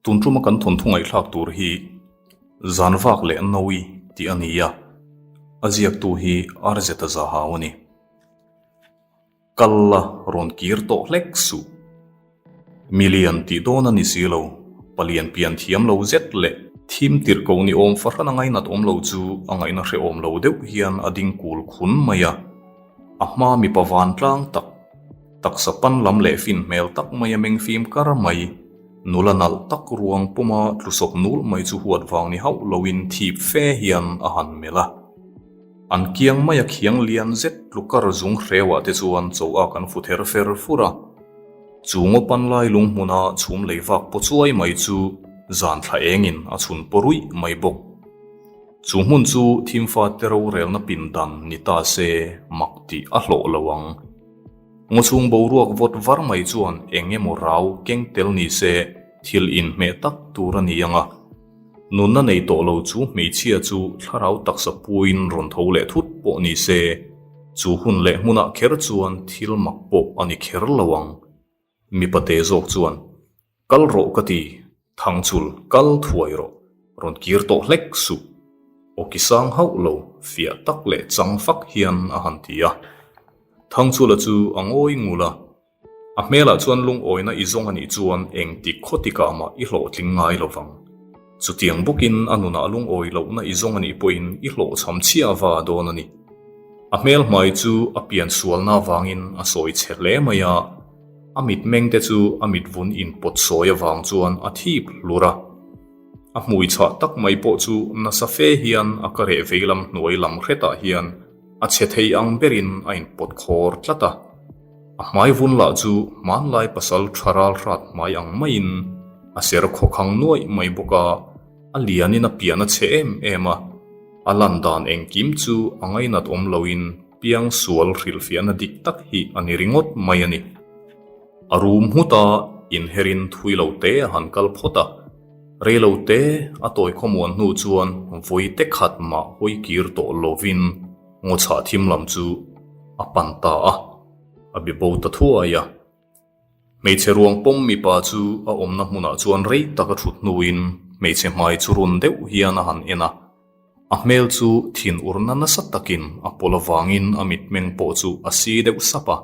Tun tuma kan thawnthu ngaihthlak tur hi Zanvak leh Nawi tih a ni a, a ziaktu hi Arzeta Zahau a ni. Kal la rawn kir tawh hlek suh. Milian tih dawn a ni si lo, palian pian thiam lo zet leh thim tirh ko ni awm fahran a ngainat awm lo chu a ngaihna hrehawm lo deuh hian a ding kul khun mai a, a hma mipa vantlang tak, taksa pan lam leh fin hmel tak mai a meng fim kar mai, nula nalh tak ruang pawma tlusawp nul mai chu huat vang ni hauh loin thip fe hian a han melh a. An kiang mai a khiang lian zet tlukar zung hreuah te chuan cho a kan fu ther fer fur a. Chu ngaw pan lai lung hmuna chhum lei vak paw chuai mai chu zan thla engin a chhun paw ruih mai bawk. Chu hmun chu thimfa te rorelna pindan ni ta se mak tih a hlawh lo ang. Ngaw chhung boruak vawt var mai chuan eng emaw rau keng tel ni se thil inhmeh tak tur a ni ang a. Nunna nei tawh lo chu hmeichhia chu thlarau taksa puiin rawn tho leh thut pawh ni se, chu hun leh hmunah kher chuan thil mak pawh a ni kher lo ang. Mipa te zawk chuan, Kal rawh ka ti, Thangchul, kal thuai rawh, rawn kir tawh hlek suh. Aw ki sang hauh lo, fiah tak leh chang fak hian a han ti a. Thangchula chu a ngawi ngul a. A hmelah chuan lungawina i zawng a nih chuan engtik khawtikah mah i hlawhtling ngai lo vang. Chutiang bawkin a nunah lungawi lohna i zawng a nih pawhin i hlawhchham chhia va dawn a ni. A hmel hmai chu a pian sualna avangin a sawi chhe hle mai a, a mitmeng te chu a mitvun inpawt sawi avang chuan a thip hlur a. A hmui chhah tak mai pawh chu nasa fe hian a ka reh veilam hnuai lam hretah hian a chhe thei ang berin a inpawt khawr tlat a. A hmai vun lah chu hmanlai pasal tha ral hrat hmai ang maiin a ser khawkhang nuaih mai bawk a, a lianin a pian a chhe em em a, a lan dan engkim chu a ngainat awm loin piang sual hrilhfiahna dik tak hi a ni ringawt mai a ni. A rum nghut a, inherin thui lo te a han kal phawt a, rei lo te a tawi khawmuan hnu chuan vawi te khat mah hawi kir tawh lovin, Ngaw chhah thim lam chu a pan ta a, a be bo ta thuai a. Hmeichhe ruang pawm mipa chu a awmna hmunah chuan rei tak a thut hnuin hmeichhe hmai chu run deuh hian a han en a. A hmel chu thin urna nasa takin a pawlh avangin a mitmeng pawh chu a si deuh sap a.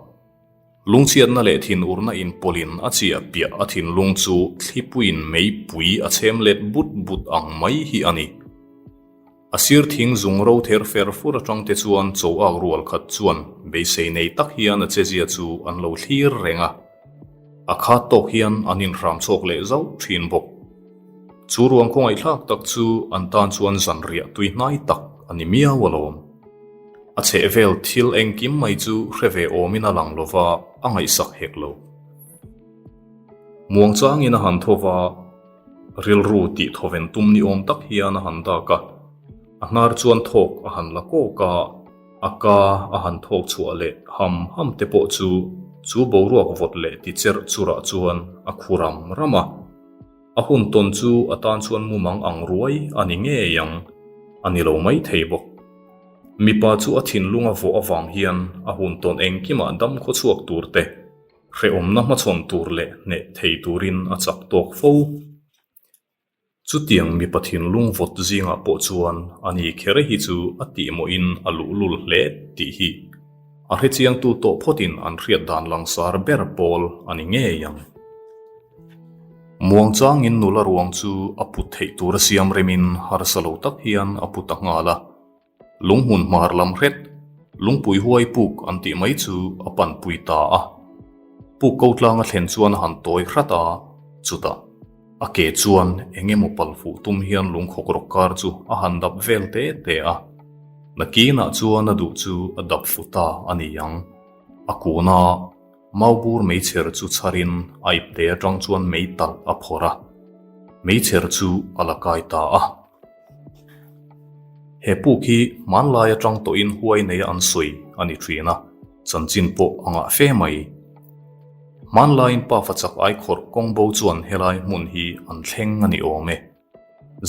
Lungchhiatna leh thin urna inpawlhin a chiah piah a thinlung chu thlipuiin meipui a chhem let but but ang mai hi a ni. A sir thing zung ro ther fer fur atang te chuan cho ak rual khat chuan beisei nei tak hian a chezia chu an lo thlir reng a. A khat tawk hian an inhram chhawk leh zauh thin bawk. Chu ruang khawngaihthlak tak chu an tan chuan zanriah tui hnai tak a ni miau alawm. A chhehvel thil engkim mai chu hre ve awmin a lang lova a ngaihsak hek lo. Muangchangin a han tho va. Rilru tih thawven tum ni awm tak hian a han dak a, a hnar chuan thawk a han la kawk a, a ka a han thawk chhuah leh ham ham te pawh chu chu boruak vawt leh ti cherh churah chuan a khu ram ram a. A hun tawn chu a tan chuan mumang ang ruai a ni ngei ang, a ni lo mai thei bawk. Mipa chu a thinlung a vawh avang hian a hun tawn engkimah dam khawchhuak tur te, Hrehawmna hmachhawn tur leh hneh thei turin a chak tawk fo. Chutiang mipa thinlung vawt zingah pawh chuan ani kher hi chu a tihmawhin a luhlul hle tih hi a hrechiangtu tawh phawtin an hriat dan langsar ber pawl a ni ngei ang. Muangchangin nula ruang chu a put theih tura siam remin harsa lo tak hian a pu ta nghal a. Lunghmun hmar lam hret, lungpui huai puk an tih mai chu a panpui ta a. Puk ko tlang a thlen chuan a han tawi hrat a, chutah a ke chuan eng emaw pal fuh tum hian lungkhawk rawk kar chu a han dap vel te te a. Nakinah chuan a duh chu a dap fu ta a ni ang. A kun a, maubur meichher chu chharin a ipte atang chuan mei talh a phawrh a, meichher chu a la kai ta a. He puk hi hmanlai atang tawhin huai neia an sawi a ni thin a, chanchin pawh a ngah fe mai. Hmanlaiin pafa chak aikhawrh kawng bo chuan helai hmun hi an thleng a ni awm e.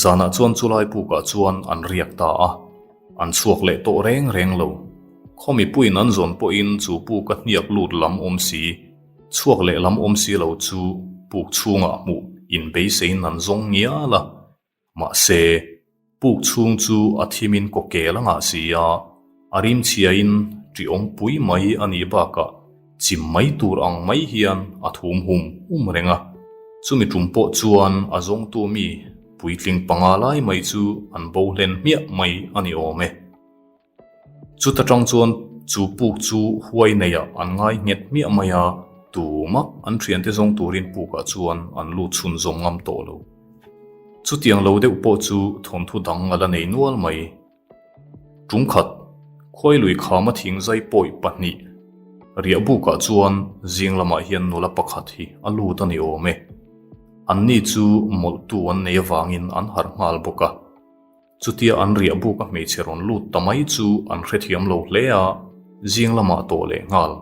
Zanah chuan chulai pukah chuan an riak ta a, an chhuak leh tawh reng reng lo. Khaw mipuiin an zawn pawhin chu puka hniak lut lam awm si, chhuak leh lam awm si lo chu puk chhungah hmuh. inbeiseiin an zawng ngial a. Mahse, puk chhung chu a thimin kawkel a ngah si a, a rimchhiain ṭihawm pui mai a nih bakah chim mai tur ang mai hian a thum hum hum reng a. Chumi ṭum pawh chuan a zawngtu mi puitling panga lai mai chu an bo hlen hmiah mai a ni awm e. Chuta tang chuan chu puk chu huai neiah an ngai nghet hmiah mai a, tumah an thiante zawng turin pukah chuan an lut chhun zawm ngam tawh lo. Chutiang lo deuh pawh chu thawnthu dang a la nei nual mai. Ṭumkhat, khuailui khama thingzai pawi pahnih riahbukah chuan zing lamah hian nula pakhat hi a lut a ni awm e. Anni chu mawlhtu an nei avangin an harh nghal bawk a. Chutia an riah buk a hmeichhe rawn lut ta mai chu an hrethiam lo hle a, zing lamah tawh leh nghal.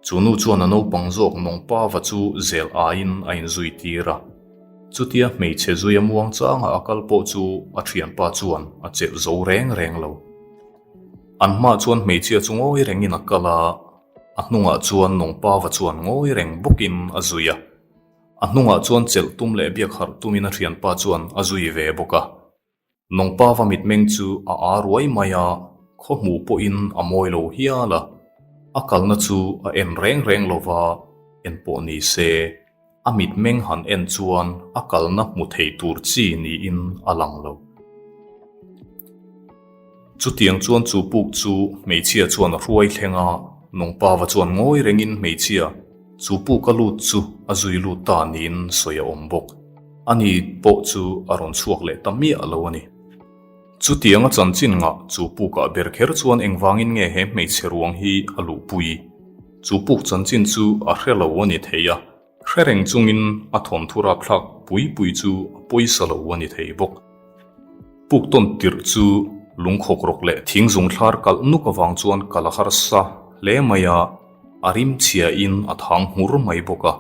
Chu nu chuan a naupang zawk nawngpa va chu zel aiin a inzui tir a. Chutia hmeichhe zuia muang changa a kal pawh chu a thianpa chuan a chelh zo reng reng lo. An hmaah chuan hmeichhia chu ngawi rengin a kal a, a hnungah chuan nawngpa va chuan ngawi reng bawkin a zui a. A hnungah chuan chelh tum leh biak harh tumin a thianpa chuan a zui ve bawk a. Nawngpa va mitmeng chu a aa ruai mai a, khaw hmuh pawhin a mawi lo hial a. A kalna chu a en reng reng lo va, en pawh ni se, a mitmeng han en chuan a kalna hmu thei tur chi niin a lang lo. Chutiang chuan chu puk chu hmeichhia chuan a hruai thleng a, Nawngpa va chuan ngawi rengin hmeichhia chu puk a lut chu a zui lut ta niin sawi a awm bawk. Ani pawh chu a rawn chhuak leh ta miah lo a ni. Chutiang a chanchin ngah chu pukah ber kher chuan engvangin nge he hmeichhe ruang hi a luhpui? Chu puk chanchin chu a hre lo a ni thei a, hre reng chungin a thawmthu rapthlak pui pui chu a pawisa lo a ni thei bawk. Puk tawn tirh chu lungkhawk rawk leh thing zung thlar kalh nuk avang chuan kal a harsa hle mai a, a rimchhiain a thang nghur mai bawk a.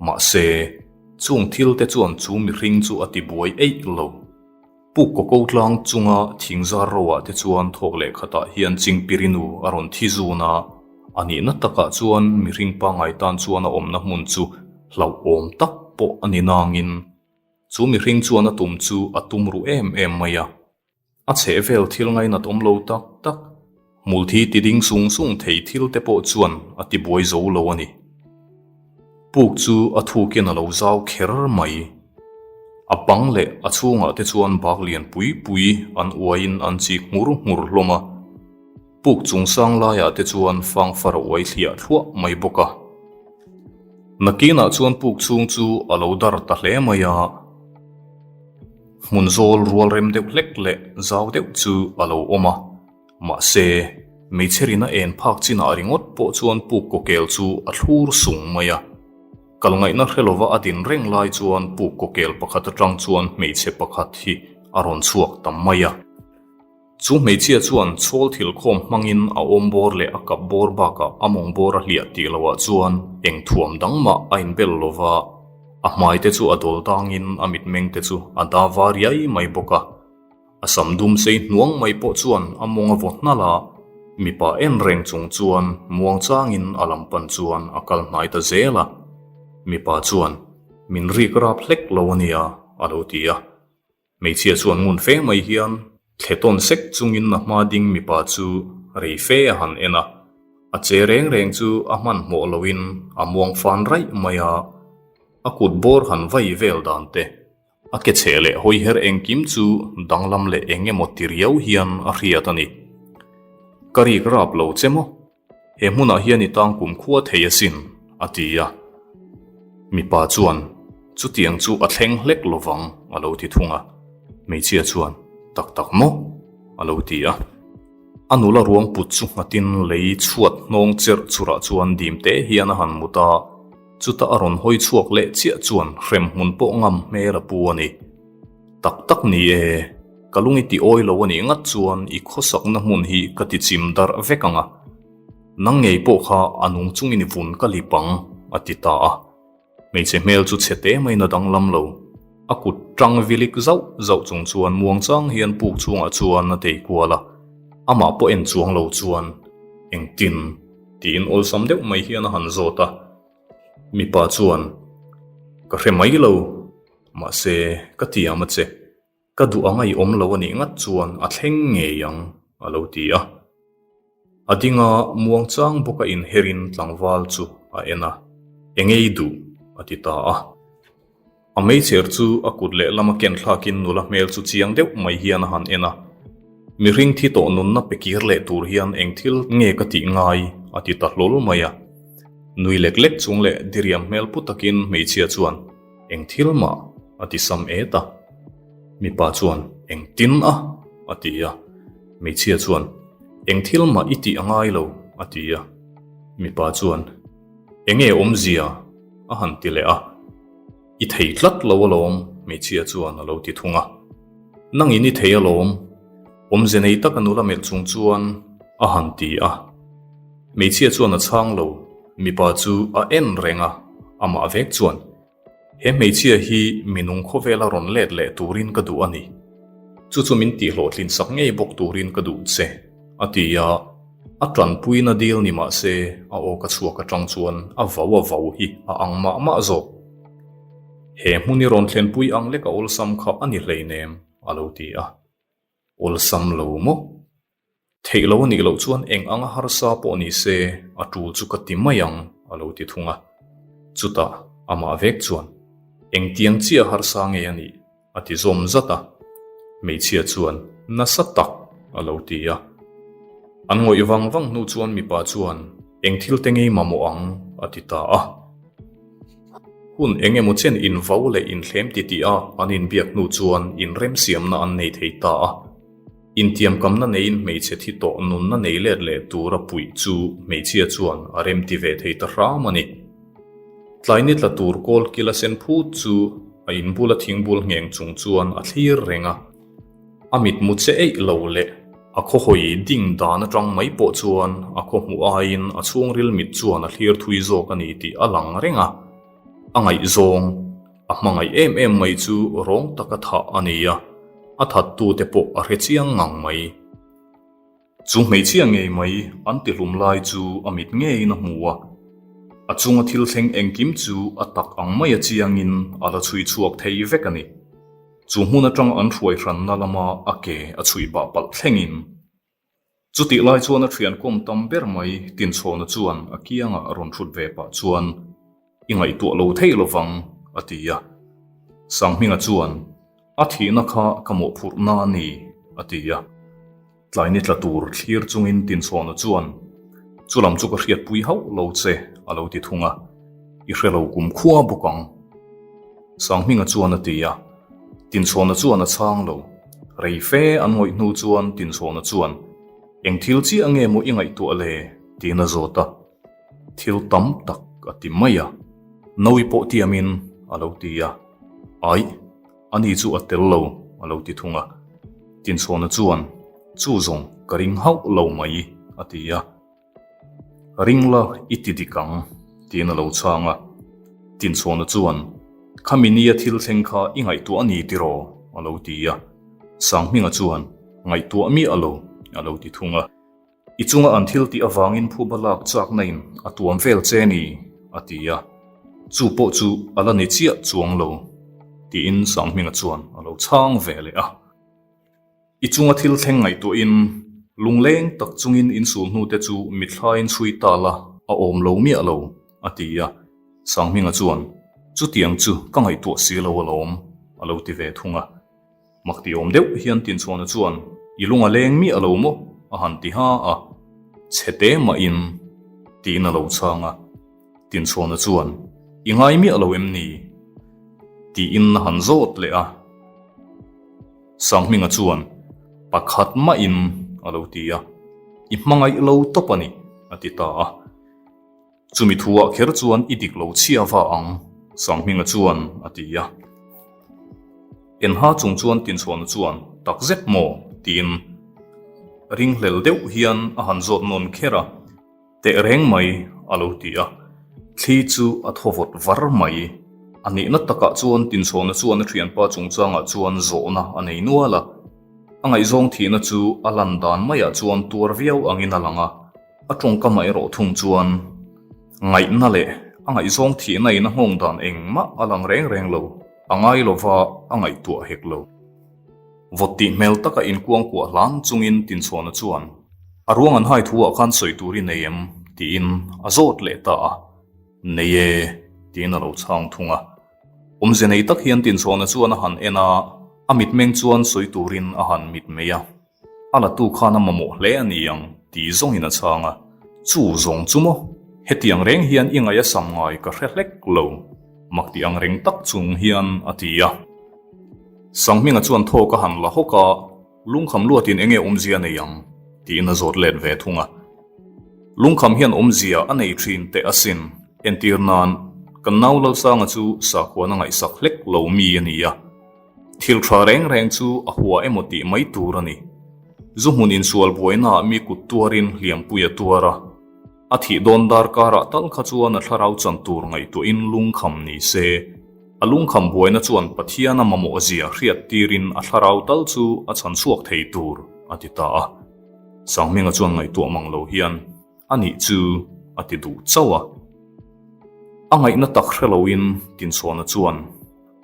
Mahse. Chung thil te chuan chu mihring chu a ti buai eih lo. Puk kaw ko tlang chunga thingzar roah te chuan thawk leh khatah hian Chingpirinu a rawn thi zun a, a nihna takah chuan mihring pangngai tan chuan a awmna hmun chu hlauhawm tak pawh a ni nangin chu mihring chuan a tum chu a tum ruh em em mai a. A chhehvel thil ngainat awm lo tak tak, hmulthi ti ding sung sung thei thil te pawh chuan a ti buai zo lo a ni. Puk chu a thukin a lo zau kher mai. A bang leh a chhungah te chuan bak lian pui pui an uaiin an chik nghur nghur hlawm a. Puk chung sang laiah te chuan fangfar a uai thliah thluah mai bawk a. Nakinah chuan puk chhung chu a lo dar ta hle mai a. Hmun zawl rual rem deuh hlek leh zau deuh chu a lo awm a, mahse, meichherin a en phak chinah ringawt pawh chuan puk kawkel chu a thlur sung mai a. Kal ngaihna hre lova a din reng lai chuan puk kawkel pakhat atang chuan hmeichhe pakhat hi a rawn chhuak ta mai a. Chu hmeichhia chuan chhawl thil khawm hmangin a awm bawr leh a kap bawr bakah a mawng bawr a hliah tih loah chuan eng thuam dang mah a inbel lo va, a hmai te chu a dawl dangin a mitmeng te chu a da var riai mai bawk a. A sam dum sei hnuang mai pawh chuan a mawng a vaw hnalh a, mipa en reng chung chuan muang changin a lam pan chuan a kal hnai ta zel a. Mipa chuan, Min rik rap hlek lo a nia, a lo ti a. Hmeichhia chuan ngun fe mai hian thle tawn sek chungin a hma ding mipa chu rei fe a han en a, a che reng reng chu a hmanhmawh loin a muang fan raih mai a, a kut bawr han vai vel dan te, a ke chheh leh hawi her engkim chu danglam leh eng emaw ti riau hian a hriat a ni. Ka rik rap lo che maw? He hmunah hian i tang kum khua thei asin, a ti a. Mipa chuan, Chutiang chu a thleng hlek lovang, a lo ti thung a. Hmeichhia chuan, Tak tak maw? a lo ti a. A nula ruang put chu nghatin lei chhuat hnawng cherh churah chuan dim te hian a han mut a, chuta a rawn hawi chhuak leh chiah chuan hremhmun pawh ngam hmel a pu a ni. Tak tak ni e, ka lung i ti awi lo a nih ngat chuan i khawsakna hmun hi ka ti chim darh vek ang a, nang ngei pawh kha a nung chungin i vun ka lip ang, a ti ta a. Hmeichhe hmel chu chhe te maiin a danglam lo. A kut tang vilik zauh zauh chung chuan muangchang hian puk chhungah chuan a tei kual a, amah pawh en chuang lo chuan, Engtin? tiin awlsam deuh mai hian a han zawt a. Mipa chuan, Ka hre mai lo. Mahse, ka tiam a che. Ka duh anga i awm lo a nih ngat chuan a thleng ngei ang, a lo ti a. A ding a, muangchang bawka inherin tlangval chu a en a, Eng ei duh? a ti ta a. A meichher chu a kut lehlam a ken thlakin nula hmel chu chiang deuh mai hian a han en a. Mihring thi tawh nunna pe kir leh tur hian eng thil nge ka tih ngai? a ti ta hlawl mai a. Nui lek lek chung leh diriam hmel pu takin hmeichhia chuan, Eng thil mah? a ti sam et a. Mipa chuan, Eng tin a? a ti a. Hmeichhia chuan, Eng thil mah i tih a ngai lo, a ti a. Mipa chuan, Enge awmzia? a han ti leh a. I thei tlat lo alawm, hmeichhia chuan a lo ti thung a. Nangin i thei alawm, awmze nei taka nula melh chung chuan a han ti a. Hmeichhia chuan a chhang lo, mipa chu a en reng a, amah vek chuan, He hmeichhia hi minung khawvela rawn let leh turin ka duh a ni. Chu chu min tihhlawhtlin sak ngei bawk turin ka duh che, a ti a. A tanpuina dil ni mah se, a aw ka chhuak atang chuan a vau a vau hi a ang mah mah zawk. He hmun i rawn thlenpui ang lek a awlsam kha a ni hleinem, a lo ti a. Awlsam lo maw? Theih lo a nih loh chuan eng anga harsa pawh ni se, a tul chu ka ti mai ang, a lo ti thung a. Chutah, amah vek chuan, Engtiang chiah harsa nge a nih? A ti zawm zat a. Hmeichhia chuan, Nasa tak! a lo ti a. An ngawih vang vang hnu chuan mipa chuan, Eng thil te ngei mamawh ang? a ti ta a. Hun eng emaw chen invau leh inthlem titih a an inbiak hnu chuan inremsiamna an nei thei ta a. Intiamkamna neiin hmeichhe thi tawh nunna nei let leh tura puih chu hmeichhia chuan a remti ve thei ta hram a ni. Tlai ni tla tur kawl kila sen phut chu a inbula thingbul ngheng chung chuan a thlir reng a. A mitmu che eih lo leh a khawhawi ding dan atang mai pawh chuan a khaw hmuh aiin a chhungril mit chuan a thlir thui zawk a ni tih a lang reng a. A ngaihzawng, a hmangaih em em mai chu rawng taka thah a ni a, a thattute pawh a hre chiang ngang mai. Chu hmeichhia ngei mai an tihlum lai chu a mit ngeiin a hmu a, a chunga thil thleng engkim chu a tak ang mai a chiangin a la chhui chhuak thei vek a ni. Chu hmun atang an hruai hranna lama a ke a chhui bah palh thlengin. Chutih lai chuan a thian kawm tam ber mai Tinchhawna chuan a kiangah a rawn thut ve pah chuan, I ngaihtuah lo thei lovang, a ti a. Sanghminga chuan, A thihna kha ka mawhphurhna a ni, a ti a. Tlai ni tla tur thlir chungin Tinchhawna chuan, Chu lam chu ka hriatpui hauh lo che, a lo ti thung a. I hre lo kum khua bawk ang. Sanghminga chuan a ti a. Tinchhawna chuan a chhang lo. Rei fe an ngawih hnu chuan Tinchhawna chuan, Eng thil chiah nge maw i ngaihtuah le? tiin a zawt a. Thil tam tak a ti mai a. Nawi pawh tiamin a lo ti a. Aih, ani chu a tel lo, a lo ti thung a. Tinchhawna chuan, Chu zawng ka ring hauh lo mai, a ti a. Ring la i ti dik ang, tiin a lo chhang a. Tinchhawna chuan, Khami nia thil thleng kha i ngaihtuah a ni tiraw? a lo ti a. Sanghminga chuan, Ngaihtuah miah lo, a lo ti thung a. I chunga an thil tih avangin phuba lak chakna in a tuam vel che ni, a ti a. Chu pawh chu a la ni chiah chuang lo, tiin Sanghminga chuan a lo chhang ve leh a. I chunga thil thleng ngaihtuahin lungleng tak chungin insul hnute chu mithlain chhui ta la a awm lo miah lo, a ti a. Sanghminga chuan, Chutiang chu ka ngaihtuah si lo alawm, a lo ti ve thung a. Mak ti awm deuh hian Tinchhuana chuan, I lung a leng miah lo maw? a han ti ha a. Chhe te mahin, tiin a lo chhang a. Tinchhuana chuan, I ngai miah lo em ni? tiin a han zawt leh a. Sanghminga chuan, Pakhat mahin, a lo ti a, I hmangaih lo tawp a ni, a ti ta a. Chumi thuah kher chuan i dik lo chhia va ang, Sanghminga chuan a ti a. Enha chung chuan Tinchhuana chuan, Tak zet maw? tiin ringhlel deuh hian a han zawt nawn kher a. Teh reng mai, a lo ti a. Thli chu a thaw vawt var mai. A nihna takah chuan Tinchhawna chuan a thianpa chungchangah chuan zawhna a nei nual a. A ngaihzawng thihna chu a lan dan maiah chuan tuar viau angin a lang a. A tawngkamah erawh thung chuan ngaihna leh a ngaihzawng thihna in a nghawng dan engmah a lang reng reng lo. A ngai lova a ngaihtuah hek lo. Vawt tih hmel taka inkuangkuah hlan chungin Tinchhuahna chuan, A ruang an hai thu ah khan sawi tur i nei em? tiin a zawt leh ta a. Nei e, tiin a lo chhang thung a. Awmze nei tak hian Tinchhuahna chuan a han en a, a mitmeng chuan sawi turin a han mitmei a. A latu khan a mamawh hle a ni ang tih zawngin a chhang a, Chu zawng chu maw? Hetiang reng hian i ngaih a sam ngai ka hre hlek lo, mak tih ang reng tak chung hian a ti a. Sanghminga chuan thawk a han la hawk a, Lungkham luatin enge awmzia a nei ang? tiin a zawt let ve thung a. Lungkham hian awmzia a nei thin teh asin, entir nan kan nau Lalsanga chu sakhuan a ngaihsak hlek lo mi a ni a. Thil tha reng reng chu a hua emaw tih mai tur a ni. Zu hmun insual buainaah mi kut tuarin hliampui a tuar a, a thih dawn dar karah tal kha chuan a thlarau chan tur ngaihtuahin lungkham ni se. A lungkham buaina chuan Pathian a mamawh zia hriat tirin a thlarau tal chu a chhan chhuak thei tur a ti ta a. Sanghminga chuan ngaihtuah mang lo hian a nih chu a ti duh chauh a. A ngaihna tak hre loin Tinchhuana chuan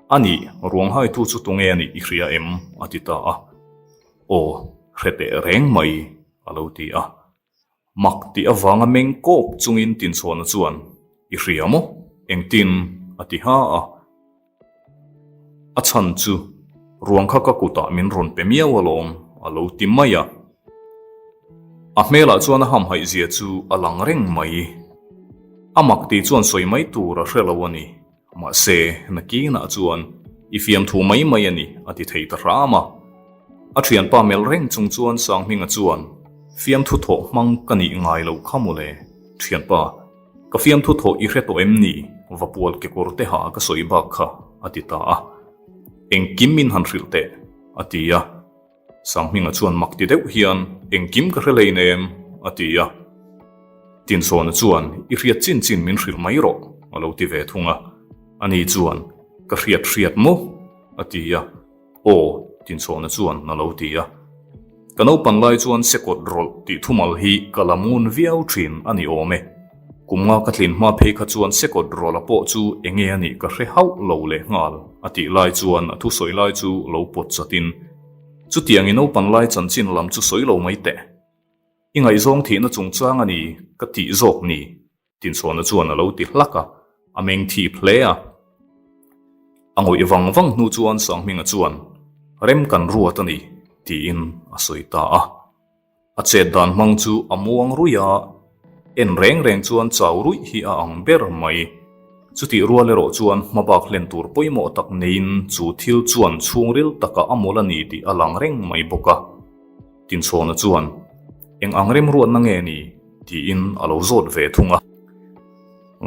A nih, ruanghaitu chu tunge a nih i hria em? a ti ta a. Aw, hre teh reng mai, a lo ti a. Mak tih avanga meng kawk chungin Tinchhuahna chuan, I hria maw? Engtin? a ti ha a. A chhan chu, Ruang kha ka kutah min rawn pe miau alawm, a lo ti mai a. A hmelah chuan a hamhaih zia chu a lang reng mai. A mak tih chuan sawi mai tur a hre lo a ni. Mahse, nakinah chuan i fiamthu mai mai a ni, a ti thei ta hram a. A thianpa melh reng chung chuan Sanghminga chuan, Fiamthu thawh hmang ka nih ngai loh kha mawle, thianpa, ka fiamthu thawh i hre tawh em ni? Vapual kekawr te ha ka sawi bak kha, a ti ta a. Engkim min han hrilh teh, a ti a. Sanghminga chuan mak ti deuh hian, Engkim ka hre hlein em? a ti a. Tinchhawna chuan, I hriat chin chin min hrilh mai rawh, a lo ti ve thung a. Ani chuan, Ka hriat hriat maw? a ti a. Aw, Tinchhawna chuan a lo ti a. Ka naupan lai chuan sekawt rawlh tih thumal hi ka la ngun viau thin a ni awm e. Kum nga ka tlin hma phei kha chuan sekawt rawlha pawh chu enge a nih ka hre hauh lo leh nghal, a tih lai chuan a thusawi lai chu lo pawt chatin, Chutiang i naupan lai chanchin lam chu sawi lo mai teh. I ngaihzawng thihna chungchang a ni ka tih zawk ni, Tinchhuahna chuan a lo ti hlak a, a meng thip hle a. A ngawih vang vang hnu chuan Sanghminga chuan, Rem kan ruat a ni, tiin a sawi ta a. A chet dan hmang chu a muang ruih a, en reng reng chuan chau ruih hi a ang ber mai. Chutih rual erawh chuan hmabak hlen tur pawimawh tak neiin chu thil chuan chhungril takah a mawlh a ni tih a lang reng mai bawk a. Tinchhawna chuan, Eng ang remruatna nge ni? tiin a lo zawt ve thung a.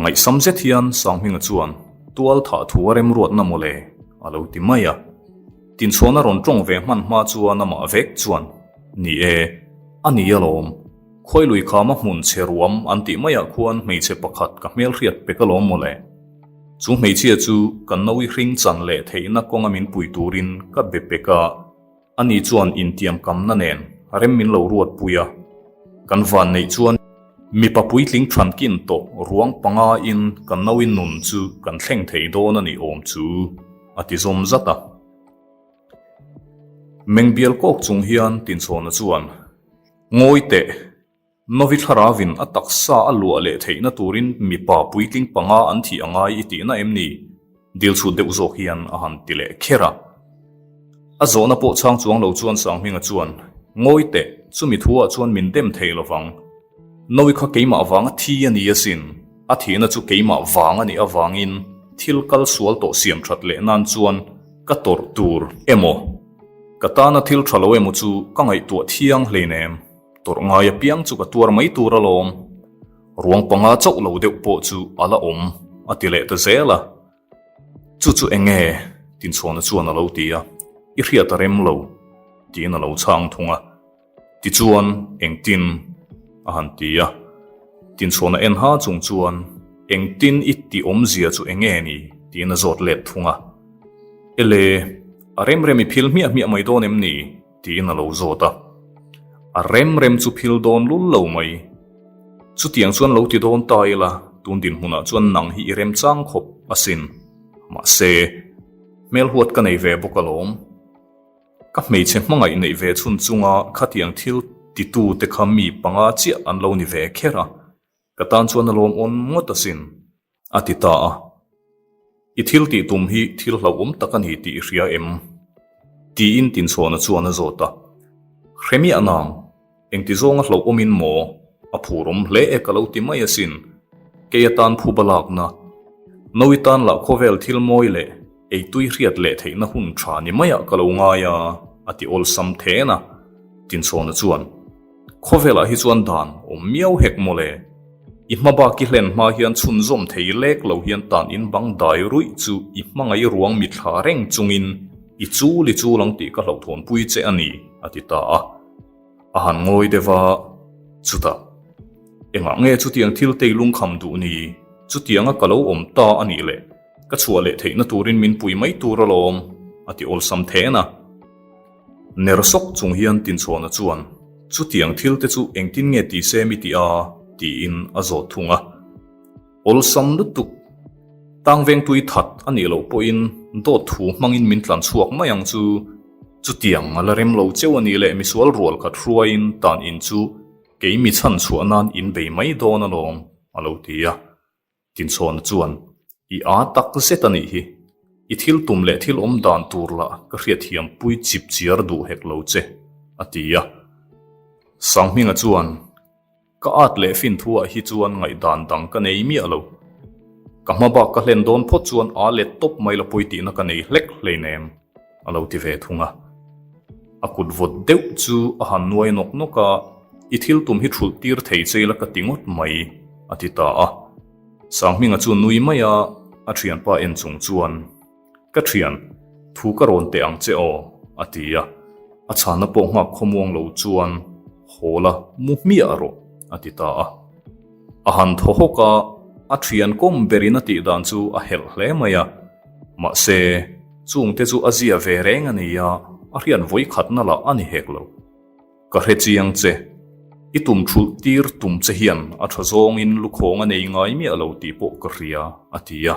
Ngaihsam zet hian Sanghminga chuan, Tual thah thu a remruatna mawle, a lo ti mai a. Tinchhuahna rawn tawng ve hman hma chuan amah vek chuan, Ni e, a ni alawm. Khuailui khama hmun chhe ruam an tih maiah khuan hmeichhe pakhat ka hmelhriat pek alawm mawle. Chu hmeichhia chu ka nawi hring chan leh theihna kawnga min pui turin ka be pek a, Ani chuan intiamkamna nen rem min lo ruat pui a, kan van neih chuan mipa puitling thankin tawh ruang panga in kan nauin nun chu kan thleng thei dawn a nih awm chu, a ti zawm zat a. Mengbial kawk chung hian Tinchhawna chuan, Ngawi teh! Novi thlaravin a taksa a luah leh theihna turin mipa puitling panga an thih a ngai i tihna em ni? Dil chhut deuh zawk hian a han ti leh kher a. A zawhna pawh chhang chuang lo chuan Sanghminga chuan, Ngawi teh, chumi thuah chuan min dem thei lovang. Novi kha keimah vanga thi a ni asin, a thihna chu keimah vang a nih avangin thil kal sual tawh siam that leh nan chuan ka tawrh tur emaw, ka tana thil tha lo emaw chu ka ngaihtuah thiang hleinem. Tawrh ngai apiang chu ka tuar mai tur alawm. Ruang panga chauh lo deuh pawh chu a la awm, a ti leh ta zel a. Chu chu eng nge? Tinchhuahna chuan a lo ti a. I hriat a rem lo, tiin a lo chhang thung a. Tichuan, engtin? a han ti a. Tinchhuahna en ha chung chuan, Engtin i tih awmzia chu eng nge ni? tiin a zawt let thung a. Ele, a rem rem i phil hmiah hmiah mai dawn em ni? Tiin a lo zawt a. A rem rem chu phil dawn lul lo mai. Chutiang chuan lo ti dawn ta ila, tun dinhmunah chuan nang hi i remchang khawp asin. Mahse, Hmelhuat ka nei ve bawk alawm. Ka hmeichhe hmangaih neih ve chhun chunga khatiang thil titu te kha mi panga chiah an lo ni ve kher a, ka tan chuan a lawm awn ngawt asin, a ti ta a. I thil tih tum hi thil hlauhawm tak a ni tih i hria em? Tiin Tinchhawna chuan a zawt a. Hre miah nang, Engti zawnga hlauhawmin maw? A phurawm hle e ka lo ti mai asin. Kei atan phuba lakna, Nawi tan lah khawvel thil mawi leh eitui hriat leh theihna hun tha ni maiah ka lo ngai a, a ti awlsam then a. Tinchhawna chuan, Khawvelah hi chuan dan awm miau hek mawle. I hma bak i hlen hma hian chhunzawm thei lek lo hian tan in bang dai ruih chu i hmangaih ruang mithla reng chungin i chul i chul ang tih ka hlauhthawnpui che a ni, a ti ta a. A han ngawi deuh a, chutah, Engah nge chutiang thil tei lungkham duh ni? Chutianga ka lo awm ta a nih leh ka chhuah leh theihna turin min pui mai tur alawm, a ti awlsam then a. Ner sawk chung hian Tinchhawna chuan, Chutiang thil te chu engtin nge ti se mi ti a? tiin a zawt thung a. Awlsam lutuk. Tangvengtui that a nih loh pawhin dawt thu hmangin min tlan chhuak mai ang chu. Chutiang a la rem lo cheu a nih leh misual rual khat hruaiin tan in chu kei mi chhan chhuah nan in bei mai dawn alawm, a lo ti a. Tinchhawna chuan, I â tak zet a nih hi. I thil tum leh thil awm dan tur lah ka hriatthiam pui chip chiar duh hek lo che, a ti a. Sanghminga chuan, Ka at leh fin thuah hi chuan ngaihdan dang ka nei miah lo. Ka hma bak ka hlen dawn phawt chuan a let tawp mai la pawi tihna ka nei hlek hleinem, a lo ti ve thung a. A kut vawt deuh chu a han nuai nawk nawk a, I thil tum hi thulh tir thei che ila ka ti ngawt mai, a ti ta a. Sanghminga chu nui mai a, a thianpa en chung chuan. Ka thian, thu ka rawn teh ang che aw, a ti a. A chhanna pawh nghak khawmuang lo chuan, Haw la, mu hmiah rawh, a ti ta a. A han thaw hawk a, a thian kawm berin a tih dan chu a helh hle mai a. Mahse, chungte chu a zia ve reng a ni a, a hriat vawikhatna lah a ni hek lo. Ka hre chiang che. I tum thulh tir tum che hian a tha zawngin lukhawng a nei ngai miah lo tih pawh ka hria, a ti a.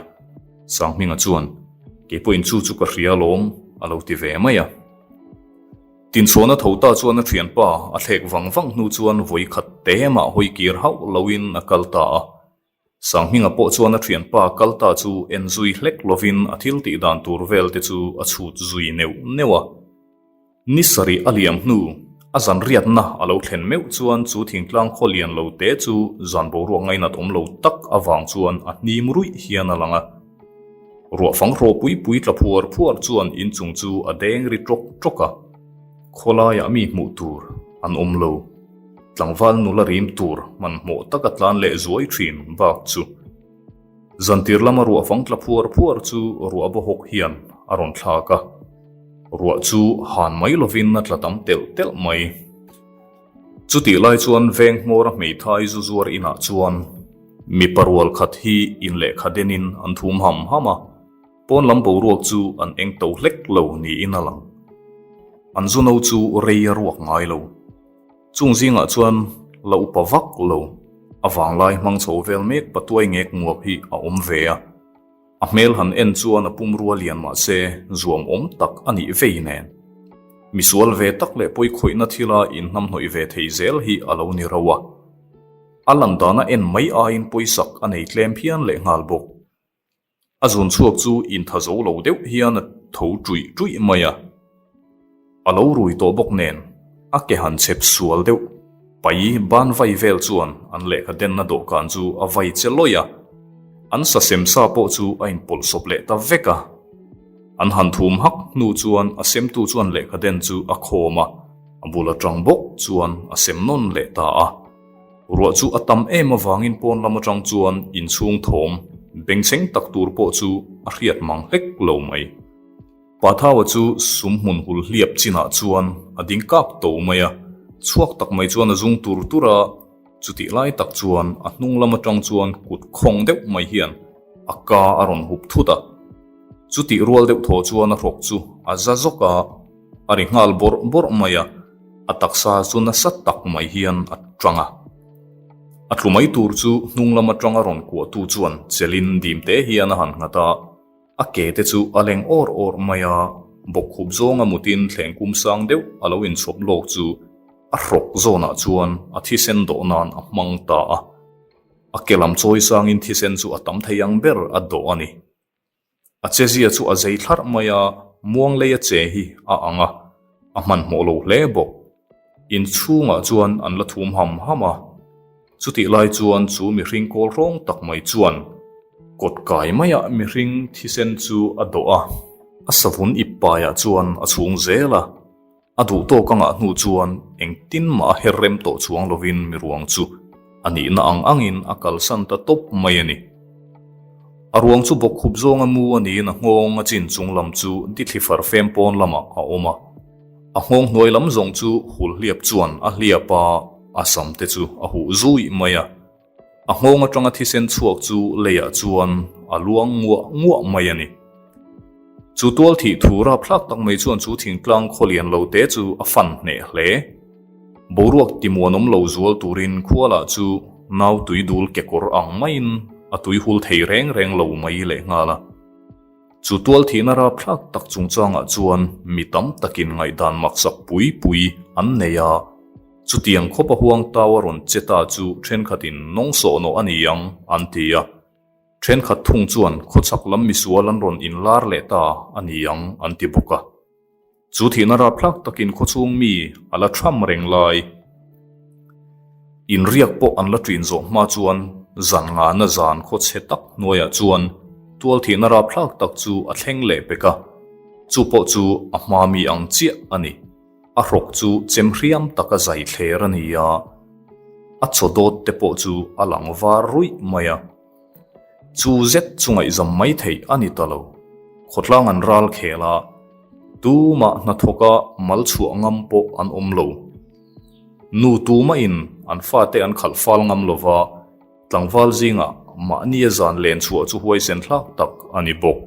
Sanghminga chuan, Kei pawhin chu chu ka hria alawm, a lo ti ve mai a. Tinchhuahna tho ta chuan a thianpa a thlek vang vang hnu chuan vawi khat te mah hawi kir hauh loin a kal ta a. Sanghminga pawh chuan a thianpa kal ta chu en zui hlek lovin a thil tih dan tur vel te chu a chhut zui neuh neuh a. Ni sarih a liam hnu, a zan riatna a lo thlen meuh chuan chu thingtlang khaw lian lo te chu zan boruak ngainat awm lo tak avang chuan a hnim ruih hian a lang a. Ruah fang hraw pui pui tla phuar phuar chuan inchung chu a deng ri ṭawk ṭawk a. Khawlaiah mi hmuh tur an awm lo. Tlangval nula rim tur hmanhmawh taka tlan leh zuai thin bak chu. Zantir lama ruah fang tla phuar phuar chu ruah baw hawk hian a rawn thlak a. Ruah chu han mai lovin a tla tam telh telh mai. Chutih lai chuan veng hmawra hmeithai zu zuar inah chuan mipa rual khat hi inlehkha denin an thum ham ham a. Pawn lam boruak chu an eng to hlek lo niin a lang. An zu no chu rei a ruak ngai lo. Chung zingah chuan la upa vak lo, a vanglai hmang chho vel mek patuai ngek nguak hi a awm ve a. A hmel han en chuan a pumrua lian mah se zuam awm tak a nih vei nen. Misual ve tak leh pawikhawihna thila inhnamhnawih ve thei zel hi a lo ni rauh a. A lan dana en mai aiin pawisak a nei tlem phian lehnghal bawk. A zun chhuak chu intha zo lo deuh hian a tho ṭuih ṭuih mai a. A lo rui tawh bawk nen, a ke han chep sual deuh. Pai ban vai vel chuan an lehkha denna dawhkan chu a vai che lawih a. An sa sem sa pawh chu a inpawlh sawp leh ta vek a. An han thum hak hnu chuan a semtu chuan lehkha den chu a khawm a, a bul aṭang bawk chuan a sem nawn leh ta a. Ruah chu a tam em avangin pawn lam atang chuan inchhung thawm bengchheng tak tur pawh chu a hriat mang hlek lo mai. Pathaua chu sum hmun hul hliap chinah chuan a ding kak to mai a, chhuak tak mai chuan a zung tur tur a, chutih lai tak chuan a hnung lam atang chuan kut khawng deuh mai hian a ka a rawn hup thut a. Chutih rual deuh thaw chuan a hrawk chu a za zawk a, a ri nghal bawrh bawrh mai a. A taksa chu nasa tak mai hian a tang a. A tlu mai tur chu hnung lam atanga rawn kuahtu chuan chelin dim te hian a han nghat a. A ke te chu a leng awr awr mai a, bawkkhup zawnga mutin thleng kum sang deuh a lo inchhawp lawk chu a hrawk zawnah chuan a thisen dawh nan a hmang ta a. A ke lam chawi sangin thisen chu a tam thei ang ber a dawh a ni. A chezia chu a zei thlarh mai a, muang leia che hi a ang a, a hmanhmawh lo hle bawk. In chhungah chuan an la thum ham ham a, chutih lai chuan chu mihring kawl hrawng tak mai chuan kawt kai maiah mihring thisen chu a dawh a, a savun ip paiah chuan a chhung zel a. A duh tawk a ngah hnu chuan engtin mah a her rem tawh chuang lovin miruang chu a nihna ang angin a kalsan ta tawp mai a ni. A ruang chu bawkkhup zawnga mu a niin a nghawng a chin chung lam chu dithli far fem pawn lamah a awm a. A nghawng hnuai lam zawng chu hul hliap chuan a hliap a, a sam te chu a huh zui mai a. A nghawng atanga thisen chhuak chu leiah chuan a luang nguah nguah mai a ni. Chu tual thih thu rapthlak tak mai chuan chu thingtlang khaw lian lo te chu a fan hneh hle. Boruak timuanawm lo zual turin khualah chu nau tui dul kekawr ang maiin a tui hul thei reng reng lo mai lehnghal a. Chu tual thihna rapthlak tak chungchangah chuan mi tam takin ngaihdan maksak pui pui an nei a. Chutiang khawpa huang tau a rawn che ta chu thenkhatin nawng sawhnawh a ni ang an ti a. Thenkhat thung chuan khawchhak lam misual an rawn inlar leh ta a ni ang an ti bawk a. Chu thihna rapthlak takin khawchhung mi a la tham reng lai. Inriak pawh an la ṭin zawh hma chuan zan ngana zan khawchhe tak hnuaiah chuan tual thihna rapthlak tak chu a thleng leh pek a. Chu pawh chu a hma mi ang chiah a ni. A hrawk chu chem hriam taka zai thler a ni a, a chaw dawt te pawh chu a lang var ruih mai a. Chu zet chu ngaihzam mai theih a ni ta lo. Khawtlang an ral khel a, tumah hnathawka mal chhuah ngam pawh an awm lo. Nu tumahin an fate an khalh fal ngam lo va, Tlangval zingah mahnia zan len chhuah chu huaisen thlak tak a ni bawk.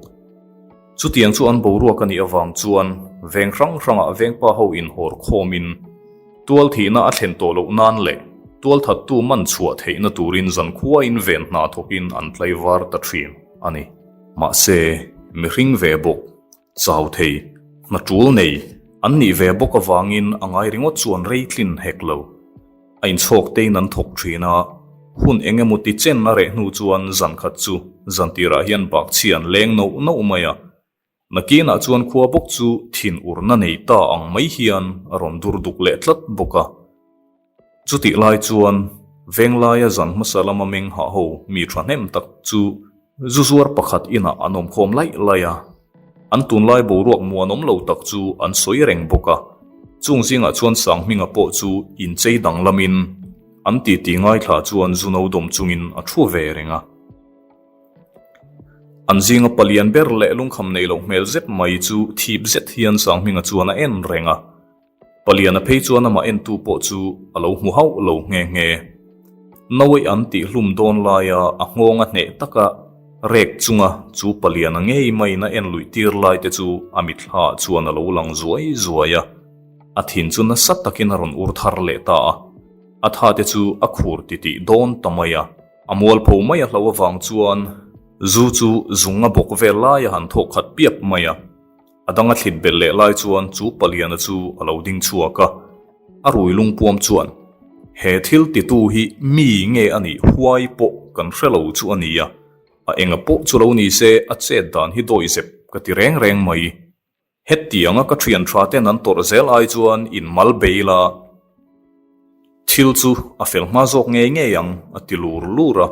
Chutiang chu an boruak a nih avang chuan veng hrang hrangah vengpa ho inhawr khawmin tual thihna a thlen tawh loh nan leh tualthattu man chhuah theihna turin zankhuain ven hna thawkin an tlaivar ta thin a ni. Mahse, mihring ve bawk, chau thei, hna tul nei an nih ve bawk avangin a ngai ringawt chuan rei tlin hek lo. A inchhawk tein an thawk thin a, hun eng emaw ti chen a reh hnu chuan zan khat chu zan tirah hian bakchhi an leng noh noh mai a. Nakinah chuan khua bawk chu thin urna nei ta ang mai hian a rawn dur duk leh tlat bawk a. Chutih lai chuan Venglaia zan hmasa lama meng hah ho mi thahnem tak chu Zu zuar pakhat inah an awm khawm laih laih a, an tunlai boruak muanawm lo tak chu an sawi reng bawk a. Chung zingah chuan Sanghminga pawh chu inchei danglamin an titi ngaithla chuan zu no dawm chungin a thu ve reng a. An zinga palian ber leh lungkham nei loh hmel zet mai chu thip zet hian Sanghminga chuan a en reng a. Paliana phei chuan amah entu pawh chu a lo hmu hauh lo nghe nghe. Nawi an tih hlum dawn laia a nghawng a hneh taka rek chunga chu Paliana ngei maiin a en luih tir lai te chu a mitthla ah chuan a lo lang zuai zuai a. A thin chu nasa takin a rawn ur thar leh ta a. A tha te chu a khur titih dawn ta mai a. A mualpho mai a hlo avang chuan zu chu zung a bawk vel lai a han thawk khat piap mai a. A dang a thlit belh leh lai chuan chu paliana chu a lo ding chhuak a, a rui lungpuam chuan, He thil titu hi mi nge a nih huai pawh kan hre lo chu a nia, a enga pawh chu lo ni se a chet dan hi dawi zep ka ti reng reng mai. Hetianga ka thian tha ten an tawrh zel ai chuan in mal bei la, thil chu a fel hma zawk ngei ngei ang a ti lur lur a,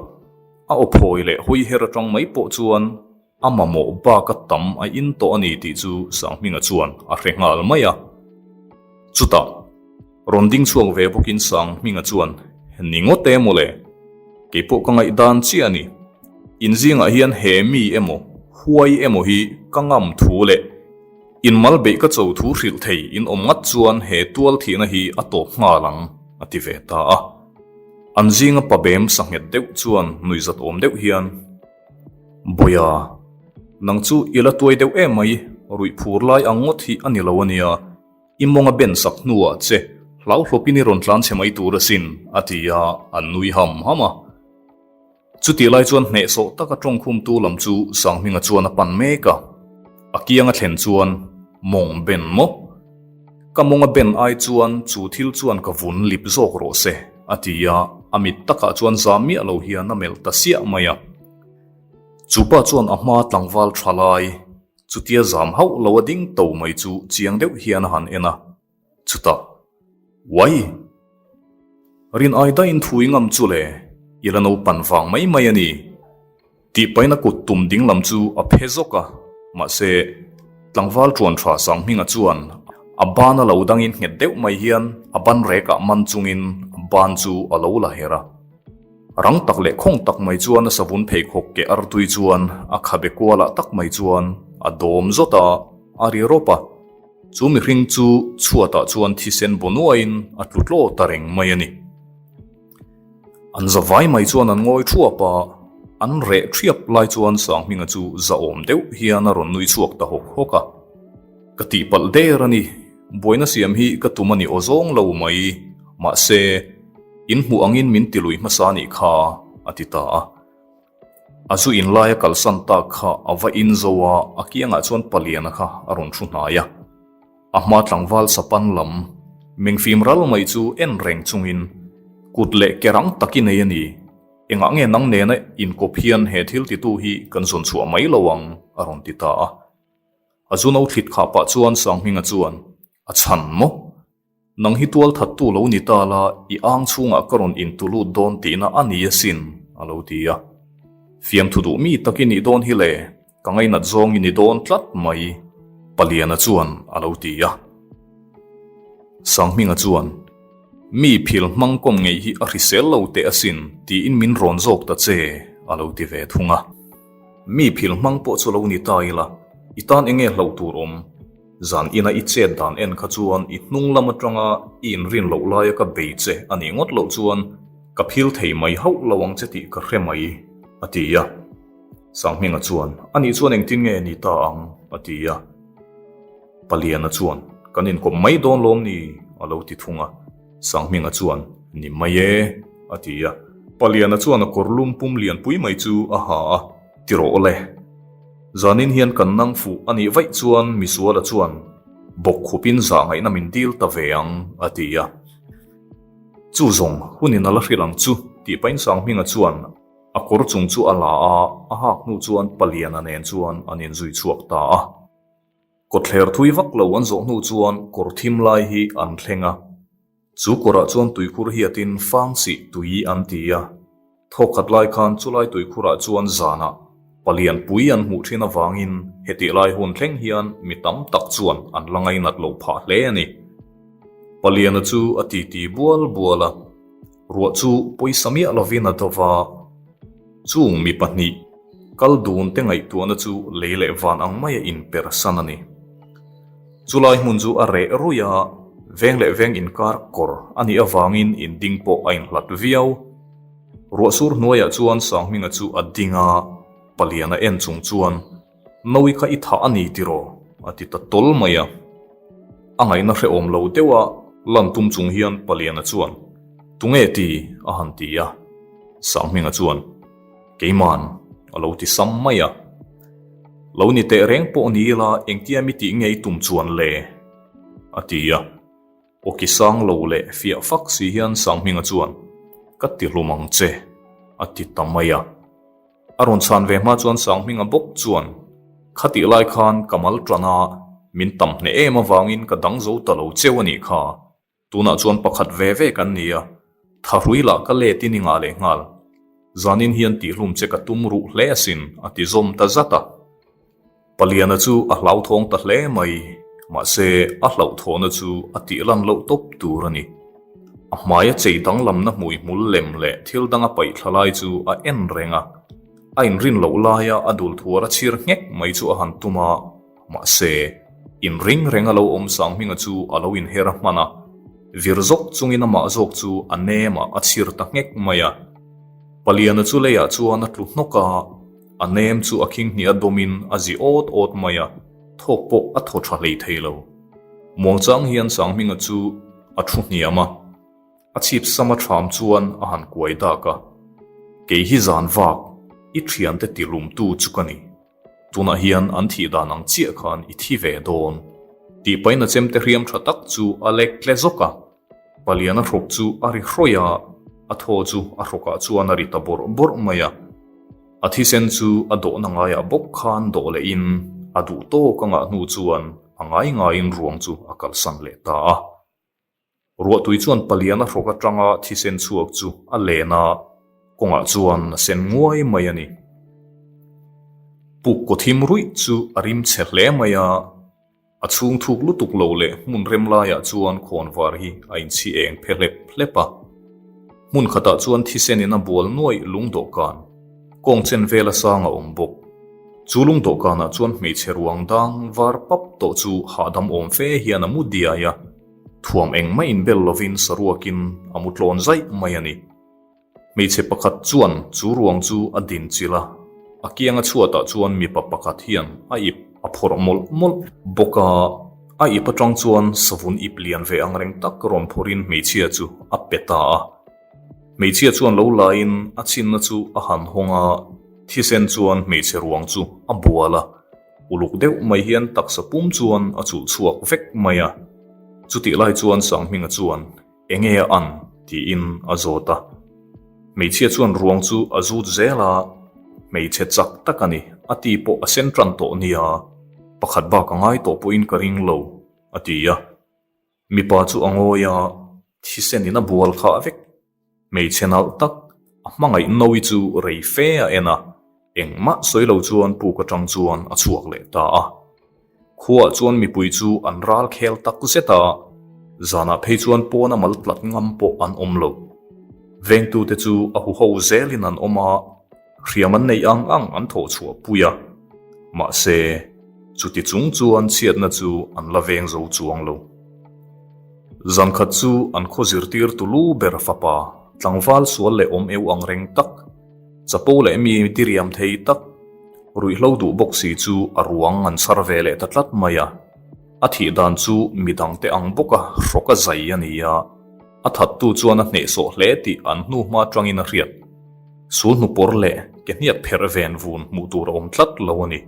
a aw phawi leh hawi her atang mai pawh chuan A mamawh bak a tam a in tawh a ni tih chu Sanghminga chuan a hre nghal mai a. Chutah, rawn ding chhuak ve bawkin Sanghminga chuan, Ni ngawt e mawle, kei pawh ka ngaihdan chiah a ni. In zingah hian he mi emaw, huai emaw hi ka ngam thu leh in mal beih ka cho thu hrilh thei in awm ngat chuan he tual thihna hi a tawp nghal ang, a ti ve ta a. An zinga pabem sanghet deuh chuan nuihzat awm deuh hian, Bawia, nang chu i la tuai deuh em mai, ruih phur lai ang ngawt hi a ni lo a nia, i mawng a ben sak hnuah che hlauhlawpin i rawn tlan chhe mai tur asin, a ti a, an nui ham ham a. Chutih lai chuan hnehsawh taka tawngkhumtu lam chu Sanghminga chuan a pan mek a, a kiang a thlen chuan mawng ben maw? Ka mawnga ben ai chuan chu thil chuan ka vun lip zawk rawh se, a ti a, a mit takah chuan zam miah lo hian a melh ta siah mai a. Chu pa chuan a hma tlangval tha lai, chutia zam hauh lo a ding to mai chu chiang deuh hian a han en a, chutah, Uai! Rin ai daihin thui ngam chu le, i la naupan vang mai mai a ni. Tih paina kut tum ding lam chu a phe zawk a, mahse, tlangval ṭuan ṭha Sanghminga chuan a ban a lo dangin nghet deuh mai hian a ban rekah man chungin a ban chu a lo la her a. Rang tak leh khawng tak mai chuan a savun pheikhawk ke artui chuan a khabe kualah tak mai chuan a dawm zawt a, a ri rawp a. Chu mihring chu chhuatah chuan thisen baw nuaiin a tlu tlaw ta reng mai a ni. An za vai mai chuan an ngawi thuap a, an reh thiap lai chuan Sanghminga chu zahawm deuh hian a rawn nui chhuak ta hawk hawk a. Ka tihpalh der a ni, buaina siam hi ka tum a ni aw zawng lo mai, mahse, in hmuh angin min tilui hmasa a nih kha, a ti ta a. A zu in laia kalsan tak kha a va in zo a, a kiangah chuan Paliana kha a rawn thu hnai a. A hma tlangval sapan lam mengfim ral mai chu en reng chungin kut leh ke rang tak i nei a ni. Engah nge nang nena inkawp hian he thil titu hi kan zawn chhuah mai lo ang? a rawn ti ta a. A zu no thlit khah pah chuan Sanghminga chuan, A chhan maw? Nang hi tual thattu lo ni ta la, i ang chhungah ka rawn intu lut dawn tihna a ni asin, a lo ti a. Fiamthu duh mi tak i nih dawn hi le, ka ngainat zawng i ni dawn tlat mai, Paliana chuan a lo ti a. Sanghminga chuan, Mi phil hmang kawm ngei hi a hrisel lo teh asin, tiin min rawn zawk ta che, a lo ti ve thung a. Mi phil hmang pawh chu lo ni ta ila, i tan enge hlauh tur awm? Zan ina i chet dan en kha chuan i hnung lam atanga i inrin loh laia ka bei che a nih ngawt loh chuan ka phil thei mai hauh lo ang che tih ka hre mai, a ti a. Sanghminga chuan, A nih chuan engtin nge ni ta ang? a ti a. Paliana chuan, Kan inkawp mai dawn lawm ni? a lo ti thung a. Sanghminga chuan, Ni mai e, a ti a. Paliana chuan a kawr lum pum lianpui mai chu a ha a, Ti rawh le. Zanin hian kan nang fuh a nih vaih chuan Misuala chuan bawk khupin zah ngaihna min dil ta ve ang, a ti a. Chu zawng hunin a la hrilh ang chu, tih pahin Sanghminga chuan a kawr chung chu a la a, a hak hnu chuan Paliana nen chuan an inzui chhuak ta a. Kawtthler thui vak lo an zawh hnu chuan kawr thim lai hi an thleng a. Chu kawrah chuan tuikhur hiatin fang sih tui an ti a. Thawkkhat lai khan chulai tuikhurah chuan zanah palian pui an hmuh thin avangin hetih lai hun thleng hian mi tam tak chuan an la ngainat lo phah hle a ni. Paliana chu a titi bual bual a. Ruah chu pawisa miah lovin a do va, chung mi pahnih kal dun te ngaihtuahna chu lei leh van ang maia inpersan a ni. Chulai hmun chu a reh ruih a, veng leh veng inkar kawr a nih avangin inding pawh a inhlat viau. Ruah sur hnuaiah chuan Sanghminga chu a ding a, Paliana en chung chuan, Nawi kha i thah a ni tiraw? a ti ta tawl mai a. A ngaihna hrehawm lo deuh a lan tum chung hian Paliana chuan, Tunge ti? a han ti a. Sanghminga chuan, Keiman, a lo ti sam mai a. Lo ni teh reng pawh ni ila engtia mi tih nge i tum chuan le? a ti a. Awki sang lo leh fiah fak si hian Sanghminga chuan, Ka ti hlum ang che, a ti ta mai a. A rawn chhan ve hma chuan Sanghminga bawk chuan, Khatih lai khan ka mal tan a, min tam hneh em avangin ka dang zo ta lo cheu a nih kha. Tunah chuan pakhat ve ve kan ni a, thahrui lah ka let in i ngah leh nghal. Zanin hian tihhlum che ka tum ruh hle asin, a ti zawm ta zat a. Paliana chu a hlauthawng ta hle mai, mahse a hlauhthawhna chu a tih lan loh tawp tur a ni. A hmaia chei danglamna hmuihmul lem leh thil danga paih thla lai chu a en reng a, a inrin loh laia a dul thuar a chhir nghek mai chu a han tum a, mahse inring reng a lo awm Sanghminga chu a lo inher a hman a, vir zawk chungin amah zawk chu a nemah a chhir ta nghek mai a. Paliana chu leiah chuan a tlu hnawk a. A nem chu a khing hnih a dawmin a zi awt awt mai a, thawk pawh a thaw tha hlei thei lo. Muangchang hian Sanghminga chu a thu hniam a, a chhip sama ṭham chuan a han kuai dak a. Kei hi zan vak, i thiante tilumtu chu ka ni. Tunah hian an thih dan ang chiah khan i thi ve dawn. Tih pahin a chemte hriam tha tak chu a lek tle zawk a. Paliana hrawk chu a ri hrawih a, a thaw chu a hrawkah chuan a ri ta bawrh bawrh mai a. A thisen chu a dawhna ngaiah bawk khan dawh lehin a duh tawk a ngah hnu chuan a ngai ngaiin ruang chu a kalsan leh ta a. Ruahtui chuan paliana hrawk atanga thisen chhuak chu a len a, kawngah chuan a sen nguai mai a ni. Puk kaw thim ruih chu a rim chhe hle mai a, a chhung thuk lutuk lo leh hmun rem laiah chuan khawnvar hi a inchhi eng phe hlep hlep a. Hmun khatah chuan thisen in a bual nuaih lung dawhkan, kawng chen vela sang a awm bawk. Chu lung dawhkanah chuan hmeichhe ruang dang var pap tawh chu hahdam awm fe hian a mu diai a. Thuam engmah inbel lovin saruakin a mu tlawn zaih mai a ni. Hmeichhe pakhat chuan chu ruang chu a din chilh a, a kianga chhuatah chuan mipa pakhat hian a ip a phawrh mawlh mawlh bawk a. A ip atang chuan savun ip lian ve angreng tak rawn phawrhin hmeichhia chu a pe ta a. Hmeichhia chuan lo laiin a chinna chu a han hawng a, thisen chuan hmeichhe ruang chu a bual a. Uluk deuh mai hian taksa pum chuan a chulh chhuak vek mai a. Chutih lai chuan Sanghminga chuan, Enge a an? tiin a zawt a. Hmeichhia chuan ruang chu a zut zel a, Hmeichhe chak tak a ni, a ti pawh a sen tan tawh nia, pakhat bak a ngai tawh pawhin ka ring lo, a ti a. Mipa chu a ngawi a, thisen in a bual khah vek. Hmeichhe nalh tak, a hmangaih Noe chu rei fe a en a, engmah sawi lo chuan puk atang chuan a chhuak leh ta a. Khuaah chuan mipui chu an ral khel tak zet a, zanah phei chuan pawna mal tlat ngam pawh an awm lo. Vengtute chu a huho zelin an awm a, Hriam an neih ang ang an thawh chhuah pui a, mahse, chuti chung chuan chhiatna chu an la veng zo chuang lo. Zan khat chu an khaw zirtir tulu ber fapa, tlangval sual leh awm eu ang reng tak, chapo leh mi diriam thei tak, ruihhlo duh bawk si chu a ruang an chhar ve leh ta tlat mai a. A thih dan chu midangte ang bawka hrawka zai a ni a, a thattu chuan a hnehsawh hle tih an hnuhma atangin a hriat. Sul hnupawr leh ke hniak pherh ven vun hmuh tur a awm tlat lo a ni.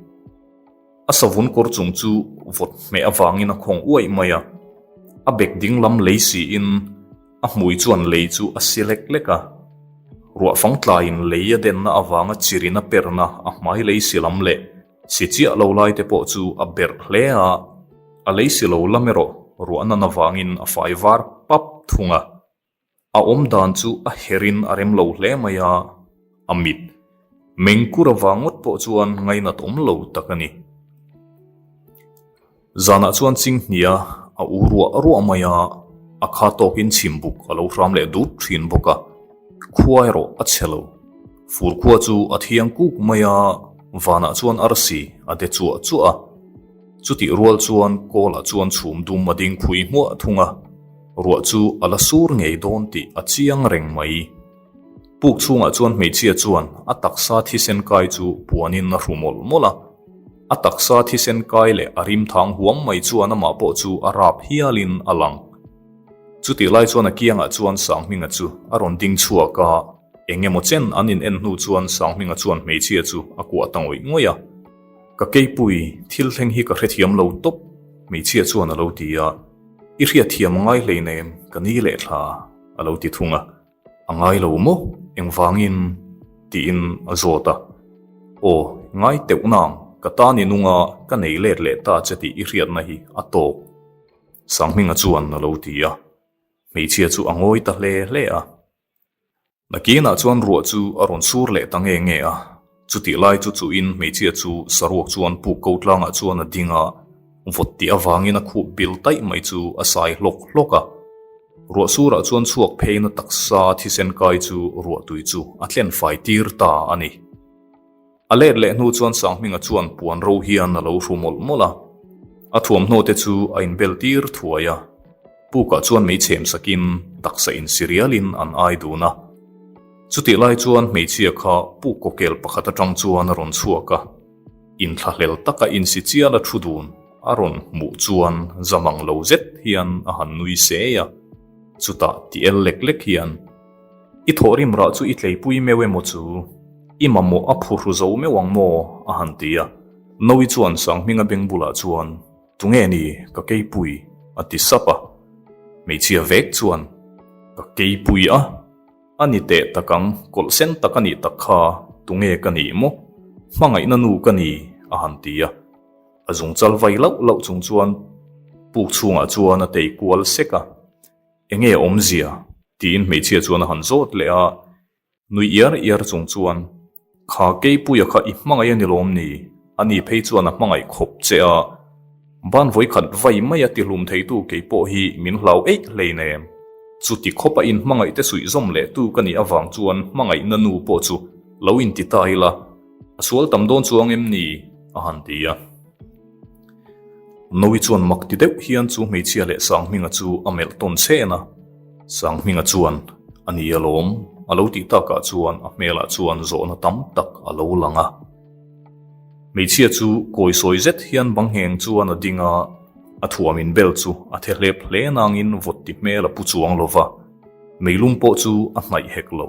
A savun kawr chung chu vawt hmeh avangin a khawng uaih mai a, a bek ding lam lei siin a hmui chuan lei chu a si lek lek a. Ruah fang tlaiin lei a denna avanga chirin a perna a hmai lei si lam leh si chiah lo lai te pawh chu a berh hle a, a lei si lo lam erawh ruah nan avangin a fai var pap thung a. A awm dan chu a herin a rem lo hle mai a, a mit mengkur avang ngawt pawh chuan ngainat awm lo tak a ni. Zanah chuan Chinghnia a u ruah ruah mai a, a kha tawkin chhimbuk a lo hram leh dut thin bawk a, khua erawh a chhe lo. Fur khua chu a thiang kuk mai a, vanah chuan arsi a de chuah chuah a. Chutih rual chuan kawlah chuan chhum dum a ding phui hmuah thung a. Ruah chu a la sur ngei dawn tih a chiang reng mai. Puk chhungah chuan hmeichhia chuan a taksa thisen kai chu puanin a hru mawlh mawlh a. A taksa thisen kai leh a rim thang huam mai chuan amah pawh chu a rap hialin a lang. Chutih lai chuan a kiangah chuan Sanghminga chu a rawn ding chhuak a, eng emaw chen an in en hnu chuan Sanghminga chuan hmeichhia chu a kuah ta ngawih ngawih a. Ka keipui, thil thleng hi ka hrethiam lo tawp, hmeichhia chuan a lo ti a. I hriatthiam a ngai hleinem ka ni leh thla a lo ti thung a, a ngai lo maw engvangin tiin a zawt a, aw ngai teuh nang ka tan i nunga ka nei let leh ta che tih i hriatna hi a tawk Sanghminga chuan a lo ti a, hmeichhia chu a ngawi ta hle hle a. Nakinah chuan ruah chu a rawn sur leh ta nge nge a, chutih lai chu chuhin hmeichhia chu saruak chuan puk ko tlangah chuan a ding a, vawt tih avangin a khup bil taih mai chu a sai hlawk hlawk a. Ruah surah chuan chhuak pheina taksa thisen kai chu ruahtui chu a tlen fai tir ta a ni. A let leh hnu chuan Sanghminga chuan puan ro hian a lo hru mawlh mawlh a, a thuamhnaw te chu a inbel tir thuai a, pukah chuan meichhem sakin taksa insirialin an ai dun a. Chutih lai chuan hmeichhia kha puk kawkel pakhat atang chuan a rawn chhuak a, inthlahlel taka insi chiala thu dun a rawn hmuh chuan zamang lo zet hian a han nui sei a, chutah ti el lek lek hian. I thawhrim rah chu i tleipui meuh emaw chu? I mamawh a phuhru zo meuh ang maw? a han ti a. Noe chuan Sanghminga beng bulah chuan, Tunge ni, ka keipui? a ti sap a. Hmeichhia vek chuan, Ka keipui a? A ni teh tak ang, kawlh sen tak a nih tak kha, tunge ka nih maw? Hmangaihna nu ka ni, a han ti a. A zungchal vai lauh lauh chung chuan puk chhungah chuan a tei kual sek a. Enge awmzia? tiin hmeichhia chuan a han zawt leh a. Nui iar iar chung chuan, Kha Keipuia kha i hmangaih a ni lawm ni? Ani phei chuan a hmangaih khawp che a. Ban vawikhat vai mai a tihlum theitu kei pawh hi min hlau eih hleinem. Chuti khawpa in hmangaih te suih zawm leh tu ka nih avang chuan hmangaihna nu pawh chu lo inti ta ila, a sual tam dawn chuang em ni? a han ti a. Noe chuan mak ti deuh hian chu hmeichhia leh Sanghminga chu a melh tawn chhen a. Sanghminga chuan, A ni alawm, a lo tih takah chuan a hmelah chuan zawhna tam tak a lo lang a. Hmeichhia chu kawisawi zet hian bang ngheng chuan a ding a, a thuam inbel chu a the hlep hle nangin vawt ti hmel a pu chuang lo va, meilum pawh chu a hnaih hek lo.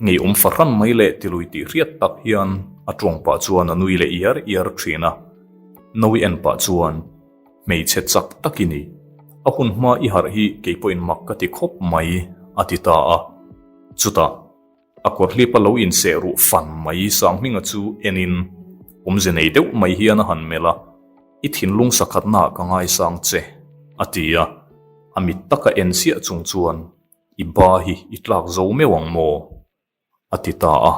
Ngeiawm fahran mai leh tilui tih hriat tak hian a tawng pah chuan a nui leh iar iar thin a. Noe en pah chuan, Hmeichhe chak tak i ni. A hun hma i harh hi kei pawhin mak ka ti khawp mai, a ti ta a. Chutah, a kawr hlipa lo inseh ruh fan mai Sanghminga chu enin awmze nei deuh mai hian a han melh a, I thinlung sakhatnaah ka ngaisang che, a ti a. A mit taka en chiah chung chuan, I ba hi i tlak zo meuh ang maw? a ti ta a.